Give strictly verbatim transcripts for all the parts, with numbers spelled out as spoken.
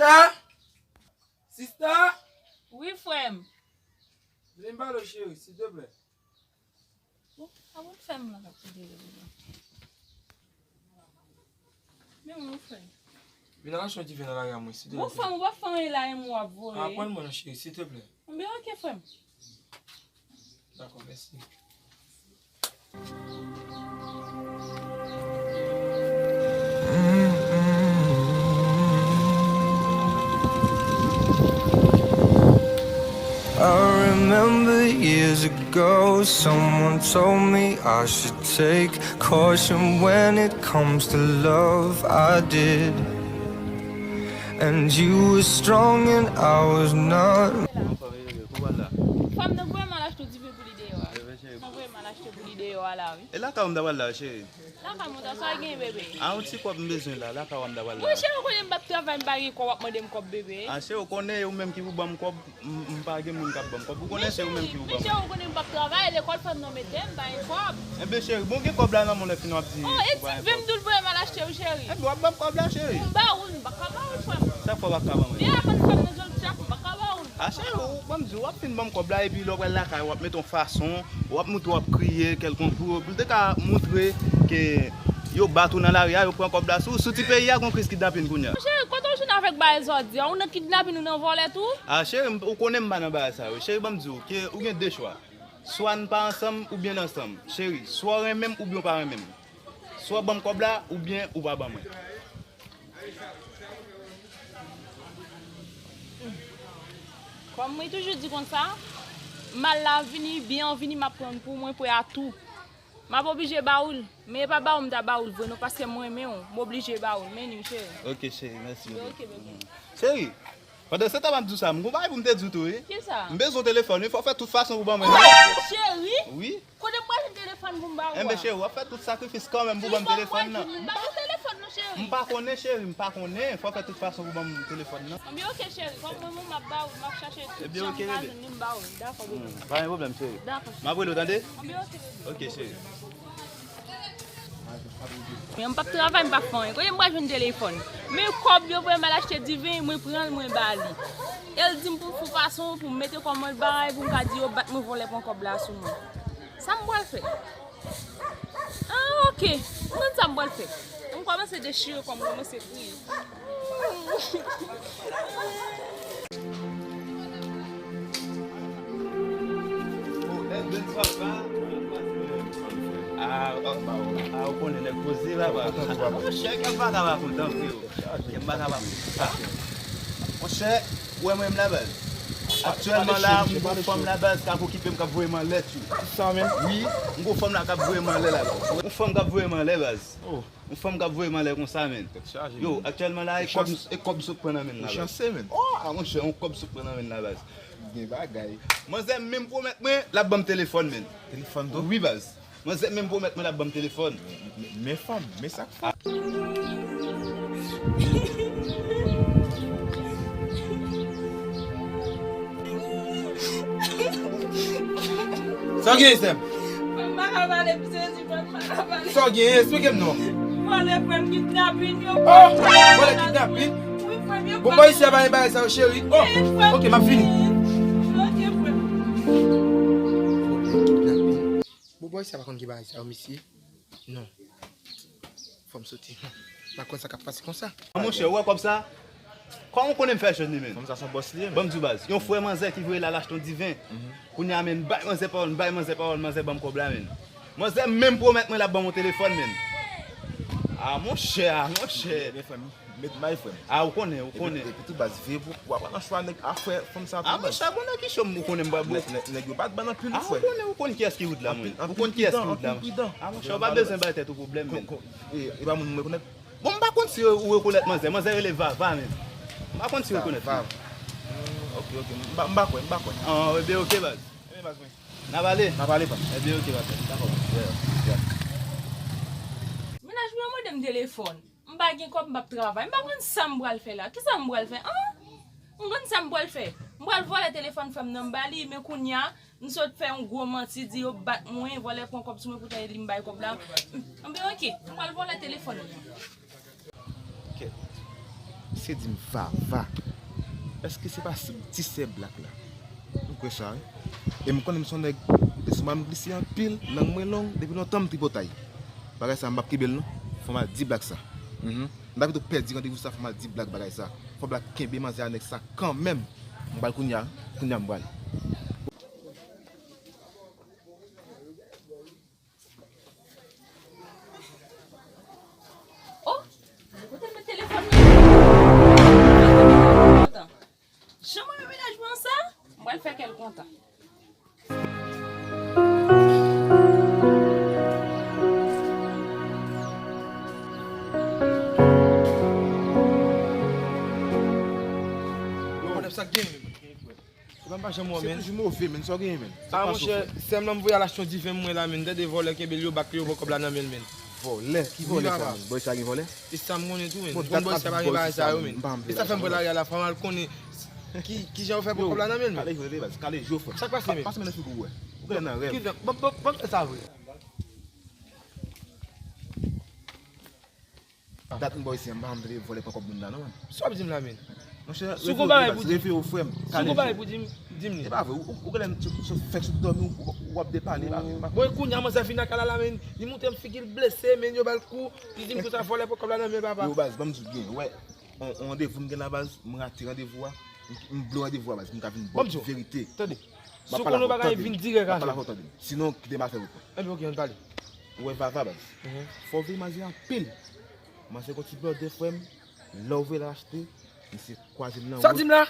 Sista? Sista? Wi, frè m. Vin pale w, cheri, silteplè. Bon, sa bon fè m la k ap koute rele mwen. Men mwen, frè m. Vin al achte yon diven nan lari a mwen, silteplè. Bon, frè m, ou pa fè anyen la, e mwen w ap voye. Aprann mwen non, cheri, silteplè. Anben, oke, frè m. Dakò, mèsi. I remember years ago, someone told me I should take caution when it comes to love. I did. And you were strong and I was not. Fanm nan voye m al achte yon diven pou li deyò a. Fanm nan voye m al achte pou li deyò a la, wi. E lakay ou m ta pral la, cheri? Lakay mwen, sa w gen, bebe? A, yon ti kòb m bezwen la, lakay ou m ta pral la. Monchè, ou konnen m p ap travay, m pa gen kòb, w ap mande m kòb, bebe. A, cheri, ou konnen e ou menm ki pou ban m kòb, m, m pa gen moun k ap ban m kòb. Ou konnen se ou menm ki pou ban m. Men cheri, ou konnen m p ap travay, lekòl fanm nan mete m, m pa gen kòb. Enben, cheri, bon, gen kòb la nan men w lè fini w ap di ou pa gen kòb. Oh, e diven m tou l voye m al achte, wi, cheri. Enben, w ap ban m kòb la, cheri. M ba ou l, m pa ka ba ou l, frè m. Sa k fè w pa ka ban mwen? Men aprann fanm nan jan l t ap, m pa ka ba ou l. A, cheri, ou ban m di, w ap fin ban m kòb la, epi lè w pral lakay, w ap mete yon fason, w ap montre w ap kriye kèlkonk pou yo, pou l te ka montre ke yo bat ou nan lari a, yo pran kòb la sou ou. Sou ti peyi a, gon kriz kidnapin kounye a. Cheri, kote w jwenn avèk bagay sa w di a? Ou nan kidnapin, ou nan vòlè tou? A, cheri, m, ou konnen m pa nan bagay sa yo. Cheri, ban m di w, ke ou gen de chwa. Swa n pa ansanm, oubyen n ansanm. Cheri, swa w renmen m, oubyen w pa renmen m. Swa w ban m kòb la, oubyen ou pa ban mwen. Kòm mwen toujou di konsa, mal la vini, byen an vini, m ap pran l pou mwen, prè a tou. M ap oblije ba ou l, men e pa ba ou m ta ba ou l vre non, paske m renmen w, m oblije ba ou l, men ni cheri. Ok, cheri, mèsi. Ok, bebe. Cheri, pandan se tan m ap di w sa, m gon bagay pou m te di w tou, wi. Kisa? M bezwen w telefòn, wi, fò w fè tout fason pou ban mwen li. Cheri? Wi. Kote m pral jwenn telefòn pou m ba ou a? Enben, cheri, w ap fè tout sakrifis kanmenm pou ban m telefòn nan. Ki kòb mwen jwenn li? M pa gen telefòn non, cheri. M pa konnen, cheri, m pa konnen. Fò w fè tout fason pou ban m telefòn nan. Enben, ok, cheri, kòm mwen menm m ap ba ou, m ap chache tout jan m ka jwenn li, m ba ou. Dakò, bebe. Hmm, pa gen pwoblèm, cheri. Dakò, cheri. M ap rele w, tande? Enben, ok, bebe. Ok, cheri. Men m p ap travay, m p ap fè anyen. Kote m pral jwenn telefòn? Men kòb yo voye m al achte diven, mwen pran l, mwen ba li. E l di m pou m fè fason, pou m mete kòman l bagay, pou m ka di yo bat mwen vòlè pran kòb la sou mwen. Sa m pral fè? Ah, ok. M konn sa m pral fè. M kòmanse dechire kò m, m kòmanse kriye. Ah, ah, ah, ou konnen nèg poze, papa. Monchè, kè m pa ka pa kontan, freo. Kè m pa ka pa kontan. Monchè, ou wè mwen menm la, baz. Aktyèlman la, m gon fanm la, baz, k ap okipe m, k ap voye m anlè, tchou. Sa menm? Wi, m gon fanm la k ap voye m anlè la, baz. Yon fanm k ap voye m anlè, baz. Oh. Yon fanm k ap voye m anlè konsa, menn. Tèt chaje, yo, menn. Aktyèlman la, e kòb, e kòb sot pran nan men l la, baz. Ou chanse, menn. Oh, ah, monchè, yon kòb sot pran nan men l la, baz. Gen bagay. Manzè menm pwomèt mwen, l ap ban m telefòn, menn. Telefòn tou? Wi, baz. Manzè menm pwomèt mwen l ap ban m telefòn. Men, men fanm, men sa k fè. Sa w genyen, sè m? Frè m, m pa ka pale, m sezi, frè m, m pa ka pale. Sa w genyen? Esplike m non. Vòlè, frè m, kidnapin, yo. Oh! Vòlè, kidnapin? Wi, frè m, yo. Bon, bò isi a pa gen bagay sa yo, cheri. Oh! Ok, m ap vini. Ok, frè m. Bon, bò isi a pa konn ki bagay sa yo, mesye. Non. Fò m soti. M pa konn sa k ap pase konsa. Monchè, ou wè kòb sa? Kòman w konnen m fè jwenn li, menn? Fanm sa se yon bòs li ye, menn. Ban m di w, baz. Yon frè manzè ki voye l al achte yon diven. Mhm. Kounye a, menn, bay manzè pawòl, m bay manzè pawòl, manzè ban m kòb la, menn. Manzè menm pwomèt mwen l ap ban m yon telefòn, menn. Ah, monchè, ah, monchè. Men, men, frè m, met may, frè m. Ah, ou konnen, ou konnen. Epi, epi tou, baz, veye pou w ap nan chwa nèg a frè fanm sa tou, baz. Ah, monchè, bon, nèg ki cho m, ou konnen m pa bon. Nèg, nèg, nèg yo pa t ban anpil, wi, frè. Ah, ou konnen, ou konn kiyès ki wood la, mwen. Ou konn kiyès ki wood la, mwen. Ah, monchè, ou pa bezwen bay tèt ou pwoblèm, menn. E, e pa moun m rekonèt. Bon, m pa konn si ou rekonèt manzè. Manzè rele Vava, menn. M pa konn si ou rekonèt li. Vava. Hmm, ok, ok. M pa, m pa kwè, m pa kwè. Ah, ebyen, ok, baz. Ebyen, baz, mwen. N a pale? N a pale, pa. Ebyen, ok, baz. Dakò, baz. Yeah, yeah. Mennaj mwen mande m telefòn. M pa gen kòb, m p ap travay. M pa konn sa m pral fè la. Kisa m pral fè, an? M konn sa m pral fè. M pral vòlè telefòn frè m nan, m ba li, men kounye a, m sot fè yon gwo manti, di yo bat mwen, vòlè pran kòb sou mwen, poutan e li m bay kòb la. Anben, ok, m pral vòlè telefòn li. Kèt. Se di m Vava. Èske se pa s-, ti sè Black la? M kwè sa, wi. E m konnen m se yon nèg, lestomak m glise anpil, lang mwen long, depi lontan m tripotay. Bagay sa, m p ap kenbe l non. Fò m al di Black sa. Mhm. M ta pito pèdi randevou sa, fò m al di Black bagay sa. Fò Black kenbe manzè a nèg sa kanmenm. M pral kounye a, kounye a m pral. Oh, kote l met telefòn nan? Jan mwen renmen mennaj mwen sa, m pral fè kè l kontan. Yo, sa k gen menm? Ou pa janm wè, se men toujou move, men sa w genyen, men. Ah, monchè, sè m nan m voye al achte yon diven mwen la, men. Tande vòlè kenbe l, yo bat li, yo pran kòb la nan men l, men. Vòlè? Ki vòlè sa, men? Bòy sa gen vòlè? E sa m konnen tou, men. Bon, dat m ap di bòy sa, men. E sa fè m pran lari a la, fò m al konnen ki, ki jan yo fè pran kòb la nan men l, men. Kale jwe, baz, kale jwe, frè. Sa k pase, men? Pase men nan figi w, wè. Ou genlè nan rèv. Ki rèv? Ban, ban, ban m fè sa vre. Dat m bò isi an, m pa janm tande vòlè pran kòb moun la non, man. Sa w ap di m la, men? Monchè, si w gon bagay pou di m, reve w, frè m. Si w gon bagay pou di m, di m li. E pa vre, ou, ou, ou genlè sot, sot, fèk sot dòmi, ou, ou, ou ap depale, e pa vre, e pa vre. Bon, e kounye a, manzè vin nan kay la la, men, li montre m figi l blese, men, yo ba l kou, li di m konsa vòlè pran kòb la nan men papa. Yo, baz, ban m di w byen, ou wè, on, on randevou m gen la, baz, m rate randevou a, m, m blo randevou a, baz, m ka vin ba w tout verite. Tande. Si w konn yon bagay, vin dirèk avè m. Sinon, kite m al fè wout mwen. Enben, oke, ann pale. Ou wè Vava, baz. Mhm. Fò w veye manzè anpil. Manzè gon ti blòdè, frè m. Lè w vle l achte, misye kwaze l nan wout. Sa w di m la?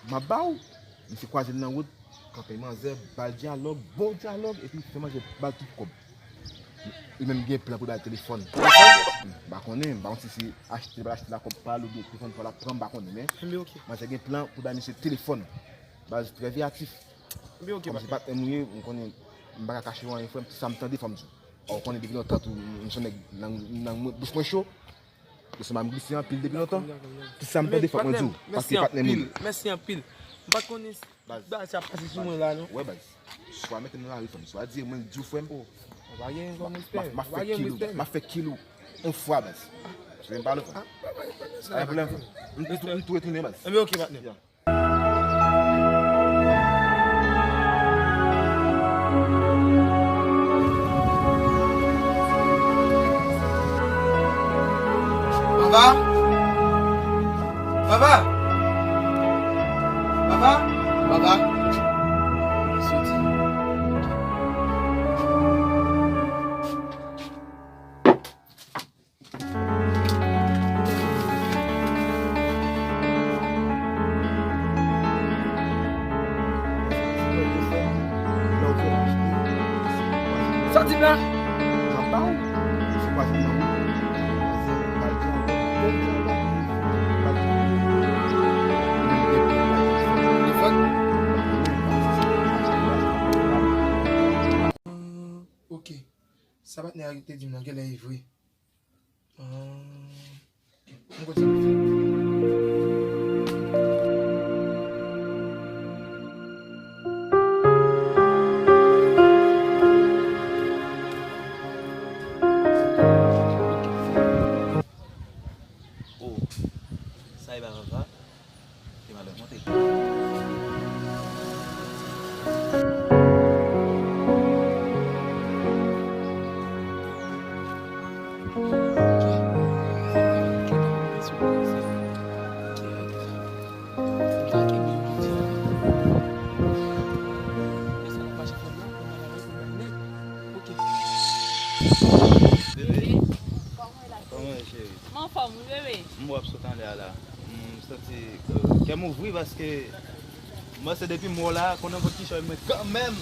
M ap ba w. Misye kwaze l nan wout, kanpe manzè, ba l dyalòg, bon dyalòg, epi fè manzè ba l tout kòb. Li menm gen plan pou l ba l telefòn. M pa konnen, m pa konn si se achte, ba l achte lakòb pa l oubyen telefòn pa l ap pran, m pa konnen, men manzè gen plan pou l ba misye telefòn. Baz trè veyatif. Kòm se patnè m ou ye, m konnen m pa ka kache w anyen, frè m, tout sa m tande, fò m di w. Ou konnen depi lontan tou, m se yon nèg nan, nan bouch mwen cho. Lestomak m glise anpil depi lontan. Tout sa m tande, fòk mwen di w. Paske patnè m ou ye. Mèsi anpil. M pa t konnen bagay sa ap pase sou mwen la, non. Wè, baz. Swa mete m nan lari, frè m. Swa di mwen di w, frè m. M ap fè kil ou. M ap fè kil ou. Yon fwa, baz. Ou vle m pale, frè m? Pa gen pwoblèm, frè m. M tou, m tou retounen, baz. Enben, oke, patnè. Vava! Vava! Vava! Vava! Soti. Sa w di m la? Ok. Sa patnè a te di m nan, genlè e vre. Ah. Mwen konn sa m fè. Oh, sa e pa papa? Te malè monte. Bebe, kòman w ye, cheri? M anfòm wi, bebe. M wè w ap sot anlè a la. M santi, euh, kè m ouvri paske m panse depi m wè w la, konn nenpòt ki chay mwen kanmenm.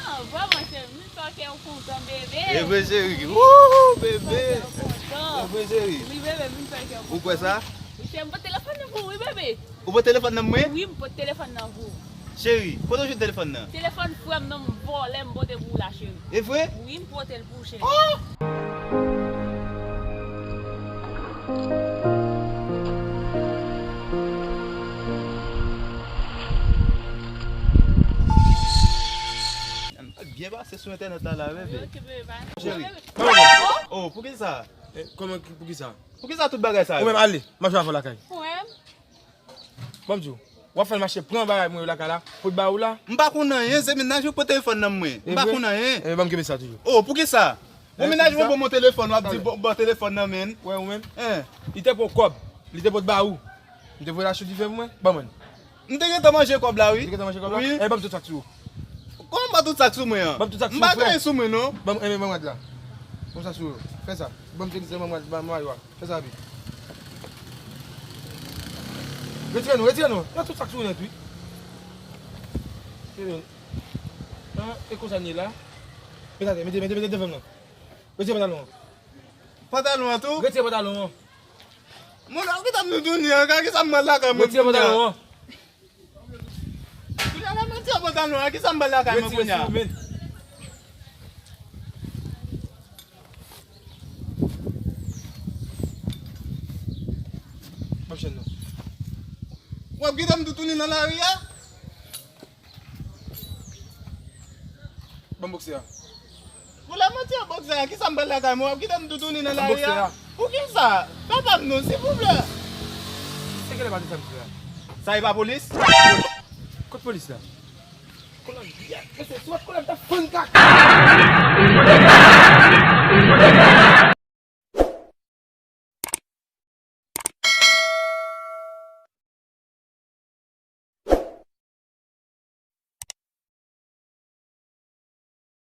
Ah, vrèman, cheri, m vin fè kè w kontan, bebe. E vre, cheri. Wouhou, bebe. M vin fè kè w kontan. E vre, cheri. Wi, bebe, m vin fè kè w kontan. Ou kwè sa? Wi, cheri, m pote telefòn nan pou ou, wi, bebe. Ou pote telefòn nan mwen? Wi, m pote telefòn nan pou ou. Cheri, kote w jwenn telefòn nan? Telefòn frè m nan, m vòlè, m pote pou ou la, cheri. E vre? Wi, m pote l pou ou, cheri. Oh! Byen pase sou entènèt la, la, bebe. Cheri. Oh, poukisa? Eh, kòman, poukisa? Poukisa tout bagay sa yo? Ou menm ale, m ap jwe avè w lakay. Frè m. Ban m di w. W ap fè l mache pran bagay mwen yo lakay la, pou l ba ou la. M pa konn anyen, se mennaj ou pran telefòn nan mwen. M pa konn anyen. Ebyen, ban m kenbe sa toujou. Oh, poukisa? Bon, mennaj mwen ban mwen telefòn, w ap di bon, bon telefòn nan men. Wè ou menm? Hein? Li te pran kòb, li te pot ba ou. M te voye l achte dife pou mwen, ban mwen. M te gentan manje kòb la, wi. Ou te gentan manje kòb la? Wi. Eh, ban m tout sa k sou ou. Kòman m ba tout sa k sou mwen an? Ban m tout sa k sou ou, frè. M pa gen anyen sou mwen, non. Ban m, eh, ban m rad la. Ban m sa sou ou. Fè sa. Ban m teknisyen, ban m rad, ban m mayo a. Fè sa rapid. Retire non, retire non. Nan tout sa k sou ou nèt, wi. Retire non. Ah, e konsa n ye la. Mete atè, mete, mete, mete devan m nan. Retire pantalon an. Pantalon an tou? Retire pantalon an. Mon, ou gentan m toutouni an, gade kisa m pral lakay mwen. Retire pantalon an. Kounye a la, m retire pantalon an, kisa m pral lakay mwen kounye a? Ban m chèn nan. W ap kite m toutouni nan lari a? Ban m bòksè a. Pou la manti an bòksè a, kisa m pral lakay mwen, w ap kite m toutouni nan lari a? Poukisa? Papa m non, silvouplè. Se kilè pati sa m fè a? Sa e pa polis? Kot polis la? Kolòn, mesye, si w t kolòn, ta fann kaka.